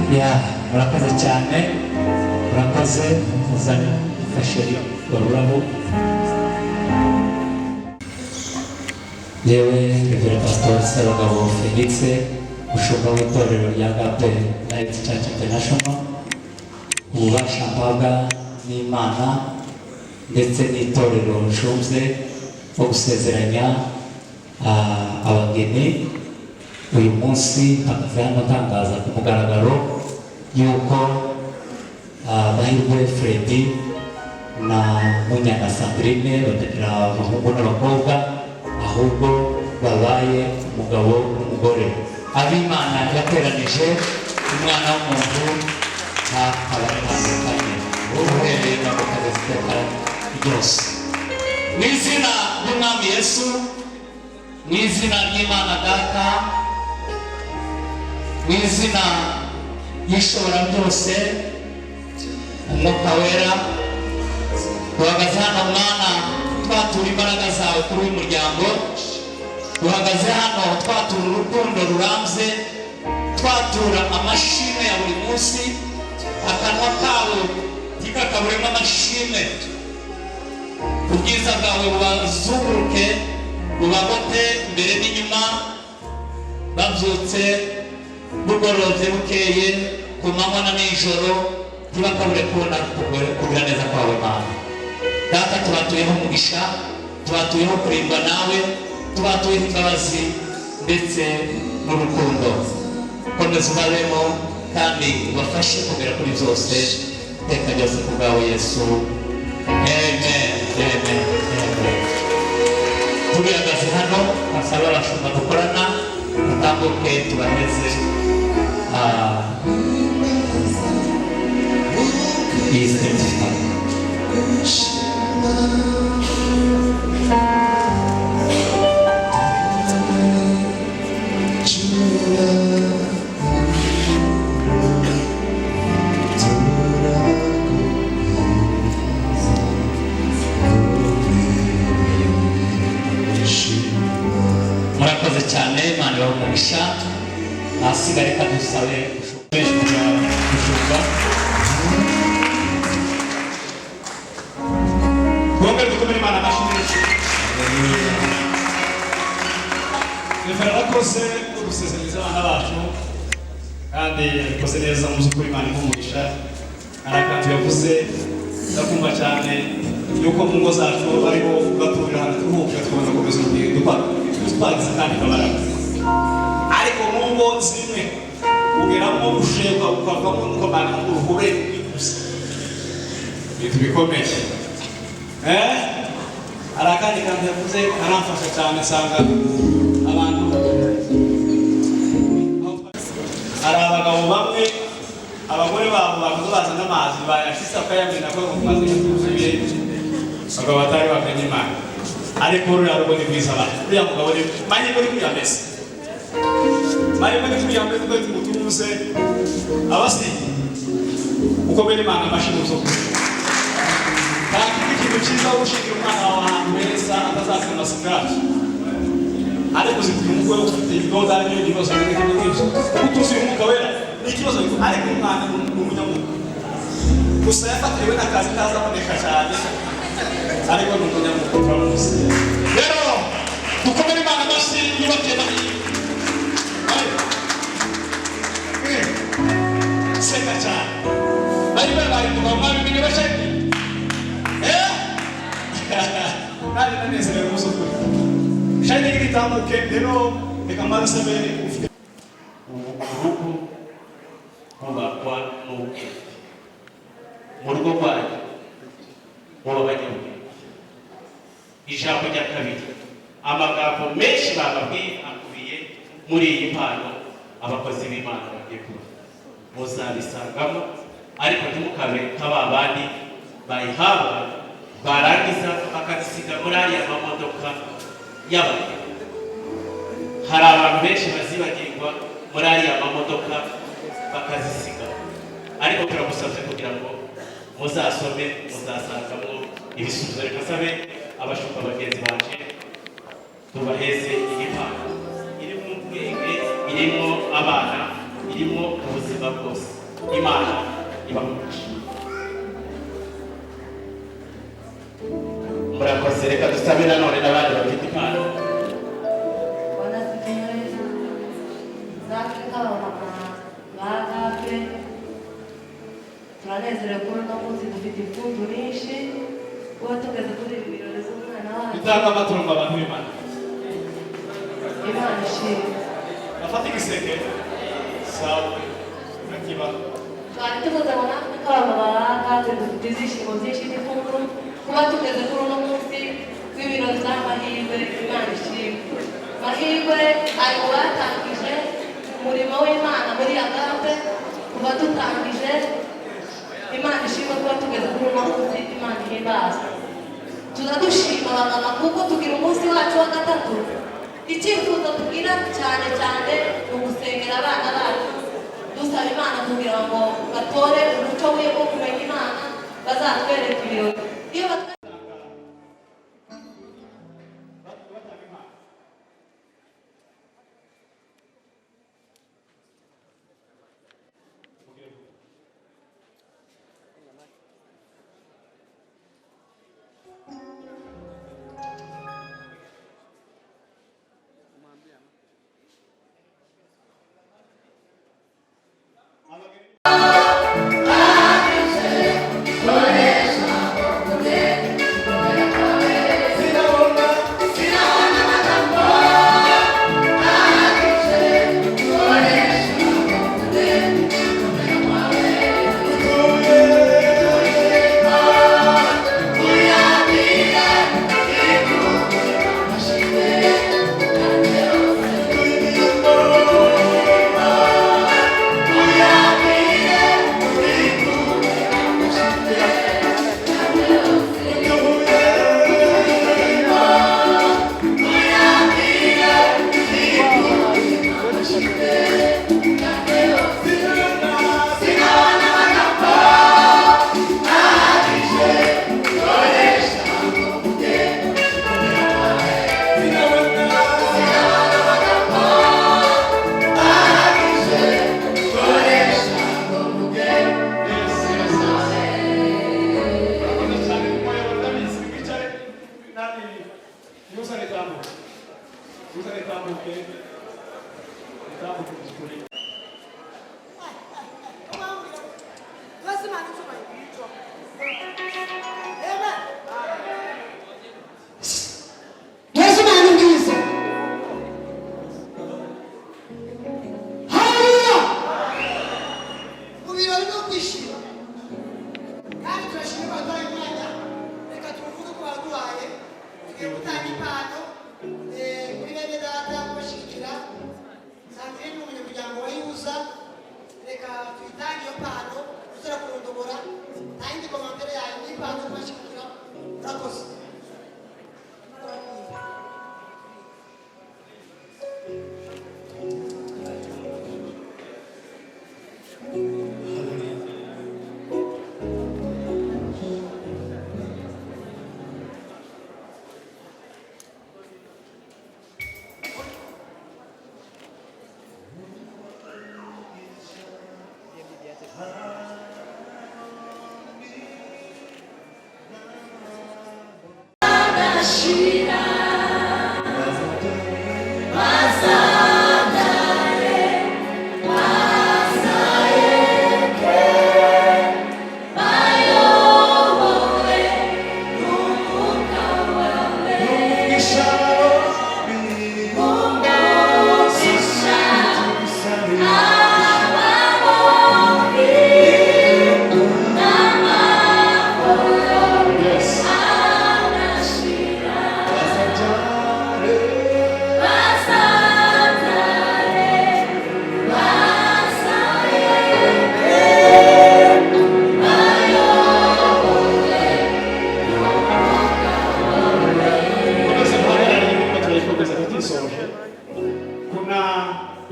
S5: Ya, murakoze cyane, murakoze muzane ifasheri ururabo. Yewe Reverend Pastor Sebagabo Felix, umushumba w'itorero rya Agape Light Church International, ububasha mpabwa n'Imana ndetse n'itorero nshinzwe wo gusezeranya abageni. Uyu munsi mpagaze hano ntangaza ku mugaragaro yuko Mahirwe Freddy na Munyana Sandrine batagira abahungu n'abakobwa, ahubwo babaye umugabo n'umugore. Ab'Imana yateranije umwana w'umuntu nta abatandukanye, uhereye na mukageza iteka ryose. Mu izina ry'Umwami Yesu, mu izina ry'Imana Data, mu izina y'Ishobora byose, Umwuka Wera, duhagaze hano Mwana twatura imbaraga zawe kuri uyu muryango, duhagaze hano twatura urukundo rurambye, twatura amashimwe ya buri munsi, akanwa kabo ntikakaburemo amashimwe. Ubwiza bwawe bubazunguruke, bubagote imbere n'inyuma, babyutse bugorobye bukeye, ku manywa na nijoro, ntibakabure kubona kugira neza kwawe Mana. Data, tubatuyeho umugisha, tubatuyeho kurindwa nawe, tubatuyeho imbabazi ndetse n'urukundo. Komeza ubabemo kandi ubafashe kugera kuri byose, iteka ryose ku bwawe Yesu. Amen, amen, amen. Tugihagaze hano, basaba abashumba dukorana, dutambuke tubaheze iyi certificate. Murakoze cyane, Imana ibahe umugisha. Ahasigaye reka dusabe
S2: Umushumba. Twongere dukomere Imana amashyi menshi. Reverend arakoze no gusezeraniza abana bacu, kandi yabikoze neza mu by'ukuri. Imana imuhe umugisha. Hari akantu yavuze ndakumva cyane, yuko mu ngo zacu ariho baturira ahantu turuhuka tukabona gukomeza urugendo twagize kandi kabaraga, ariko mu ngo zimwe ugeramo ushekwa ukavamo ukamara uruhure gusa ibintu bikomeye. Hari akandi kantu yavuze karamfasha cyane, nsanga abantu Bayashyize akayamena ko maze yuzuye abagabo batari bamenye Imana. Ariko ruriya rugo ni rwiza bana. Uriya mugabo ni mahirwe ni kuriya mese. Mahirwe ni kuriya mese kuko tumutuze abasi uko bene Imana amashyi mu zoko. Nta kindi kintu cyiza gushingira umwana wawe ahantu heza atazazana scratch. Ariko zikugira umugore ufite ibigoda n'ibindi bibazo bimwe nk'ibyo. Utuzuye umwuka wera ni ikibazo, ariko umwana ni umunyamwuka. Gusa yafatiriwe n'akazi ntazaboneka cyane, ariko ni umunyamwuka turamuzi.
S9: Rero dukomere Imana amashyi yubakiye Mahirwe.
S2: Seka cyane.
S9: Mahirwe yabaye umugabo, mwabimenye bashaki?
S2: Nanjye ndanezerewe mu by'ukuri. Shayini itambuke rero, reka mbanze ufite
S3: urugo rwubakwa n'ubwenge. Mu rugo rwanyu muba abanyabwenge. Ijambo rya kabiri, amagambo menshi bababwiye akubiye muri iyi mpano abakozi b'Imana bagiye kuba muzabisangamo, ariko ntimukabe nka ba bandi bayihabwa barangiza bakazisiga muri ariya mamodoka y'abantu. Hari abantu benshi bazibagirwa muri ariya mamodoka bakazisiga, ariko turagusabye kugira ngo muzasome, muzasangamo ibisubizo. Reka nsabe abashumba bagenzi banje tubaheze iyi mpano irimo ubwenge, irimo abana, irimo ubuzima bwose. Imana ibahe. Murakoze. Reka dusabe nanone n'abandi bafite impano.
S4: Bwana asifiwe. Natwe nk'abamama ba Agape turanezerewe kuri uno munsi, dufite impundu nyinshi kuba tugeze kuri ibi birori z'umwana wacu.
S2: Bitanga amatungo abantu b'Imana.
S4: Imana ishimwe.
S2: Bafata igiseke sawa akiba.
S4: Twari tuvuze ngo natwe nk'abamama ba Agape dufite ibyishimo byinshi n'impundu kuba tugeze kuri uno munsi w'ibirori by'amahirwe. Imana ishimwe. Mahirwe ari mu batangije umurimo w'Imana muri Agape kuva dutangije. Imana ishimwe kuba tugeze kuri uno munsi. Imana ihimbazwe. Turadushima abamama kuko tugira umunsi wacu wa gatatu. Icyifuzo tugira cyane cyane ni ugusengera abana bacu, dusaba Imana kugira ngo batore umuco wo kumenya Imana, bazatwereke ibirori iyo batwereka.
S2: Murakoze cyane kumuyobora, ndabizi. Mwicare nani muzane itambuke, muzane itambuke, itambuke by'ukuri.
S11: Yesu Imana ubwiza. Haleluya!
S12: Mu birori no kwishima kandi turashima baduhaye umwanya. Reka tuvuge ko baduhaye, tugiye gutanga impano kuri bene data kubashyigikira. Sandrine ni umunyamuryango wa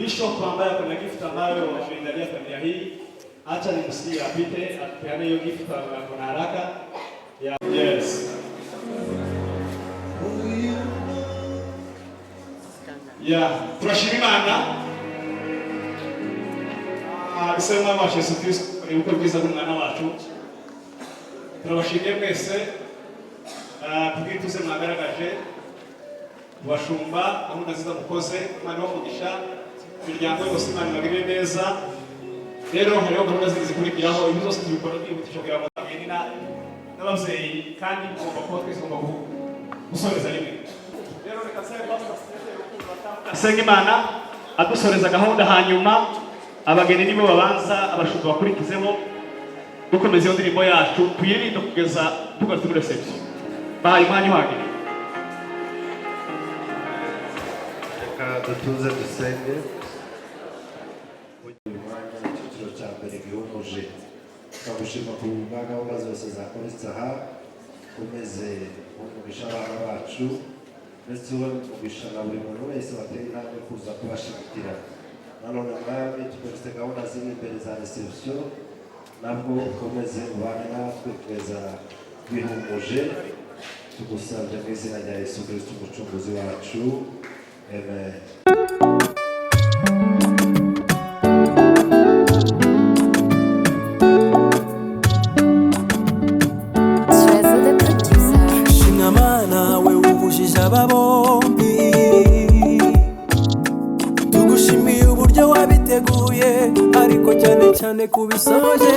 S2: Bishop ambaye kuna gift ambayo wameendalia familia hii, acha nimsikie apite atupeane hiyo gift kwa haraka. Yeah. Yes. Yeah, turashima Imana. Bisaba Umwami wacu Yesu Kristo ubukwe bwiza bw'umwana wacu. Turabashimiye mwese kubw'ituze mwagaragaje, kubashumba gahunda nziza mukoze, Imana ibahe umugisha, imiryango yose Imana ibagirire neza. Rero hariho gahunda zindi zikurikiraho, ibi zose tubikora twihutisha kugira ngo abageni n'ababyeyi, kandi tugomba kuba twese tugomba gusoreza rimwe. Rero reka nsabe Pastor asenga Imana adusoreza gahunda, hanyuma abageni nibo babanza, abashumba bakurikizeho, dukomeza iyo ndirimbo yacu tuyirinde kugeza tugarutse muri reception. Bahaye umwanya uhagije.
S11: Reka dutuze dusenge. Uyu mwanya, icyiciro cya mbere gihumuje, tukagushima ku bwa gahunda zose zakoretse aha. Ukomeze umugisha abana bacu, ndetse uhe umugisha na buri muntu wese wateye intambwe kuza kubashyigikira. Nanone Mwami, tugarutse gahunda ziri imbere za reception, nabwo ukomeze ubane natwe kugeza bihumuje. Tugusabye mu izina rya Yesu Kristo umucunguzi wacu, amen.
S13: Trezor the producer.
S1: Shimwa Mana, we uhujije aba bombi, tugushimiye uburyo wabiteguye, ariko cyane cyane kubisoje.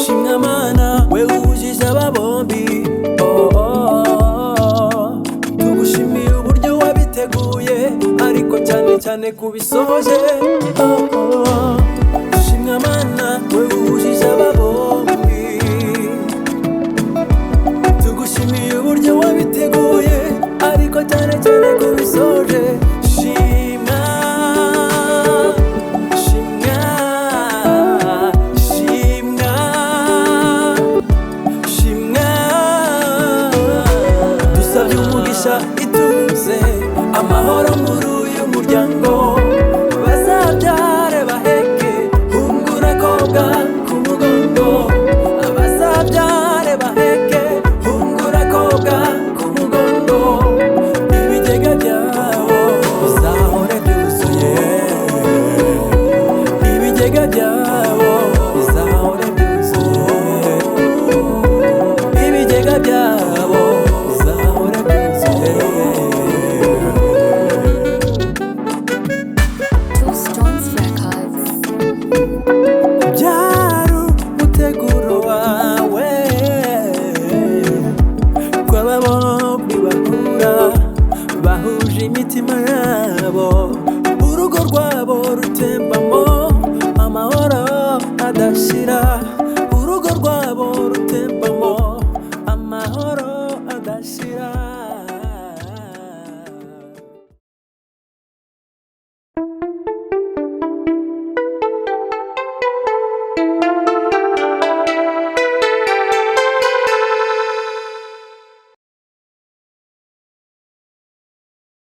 S1: Shimwa Mana, we uhujije aba bombi, oh. Tugushimiye uburyo wabiteguye, ariko cyane cyane kubisoje, oh. Shimwa Mana, we uhujije aba bombi, tugushimiye uburyo wabiteguye, ariko cyane cyane kubisoje. Shimwa, shimwa, shimwa, shimwa. Dusabye umugisha, ituze, amahoro muri uyu muryango, bazabyare baheke hungura kobwa ku mugongo, abazabyare baheke hungura kobwa ku mugongo, ibigega byabo bizahore byuzuye, ibigega byabo bizahore byuzuye, ibigega byabo bizahore byuzuye.
S13: Two Stones Records.
S1: Byari umuteguro wawe kw'aba bombi bahura bahuje imitima yabo, urugo rwabo rutembamo amahoro adashira.